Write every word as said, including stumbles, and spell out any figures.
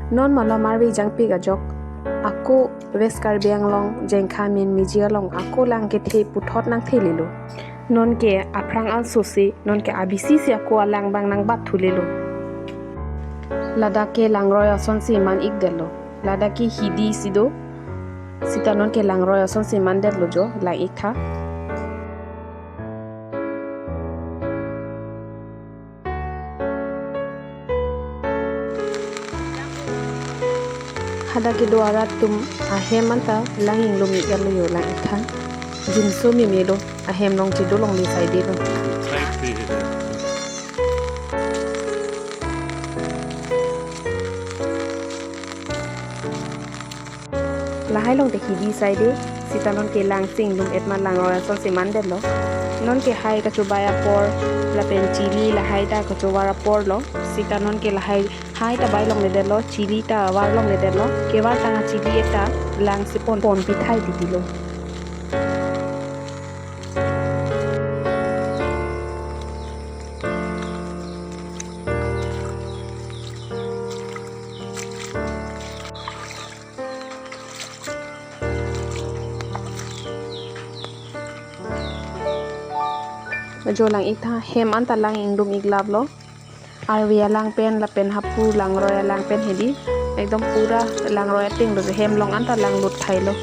Non malom arve jangpik ajok, ako West Karbi Anglong Jengkha Menmeji along ako lang kethe puthot nangthelelo. Nonke aphrang alsosi, nonke abisi si ako alang abang nangbat thulelo. Ladak ke langroi asonsi man-ikdetlo. Ladak ke hidi si do. Sita nonke langroi asonsi mandetlo jo, lang-iktha. Hadak kedo arat atum ahem anta lang inglum-iklo jo, lang-iktha. Jinso meme lo, ahem along chedo longle saidelo. Lahai along te hidi saide, sita nonke lang si inglum-et ma, langroi asonsi mandetlo. Nonke hai kachobai apor, lapen chili lahai ta kachovar aporlo, sita nonke lahai hai ta bai longledetlo, chili ta var longledetlo, kevar tang chili eta lang si pon ponpi thai titilo. Jo, lang-iktha, hem anta lang inglum-iklaplo. Arve alang pen lapen hapu langroi alang pen hedi, ekdom pura langroi ateng lo, hem along anta lang lut thailo.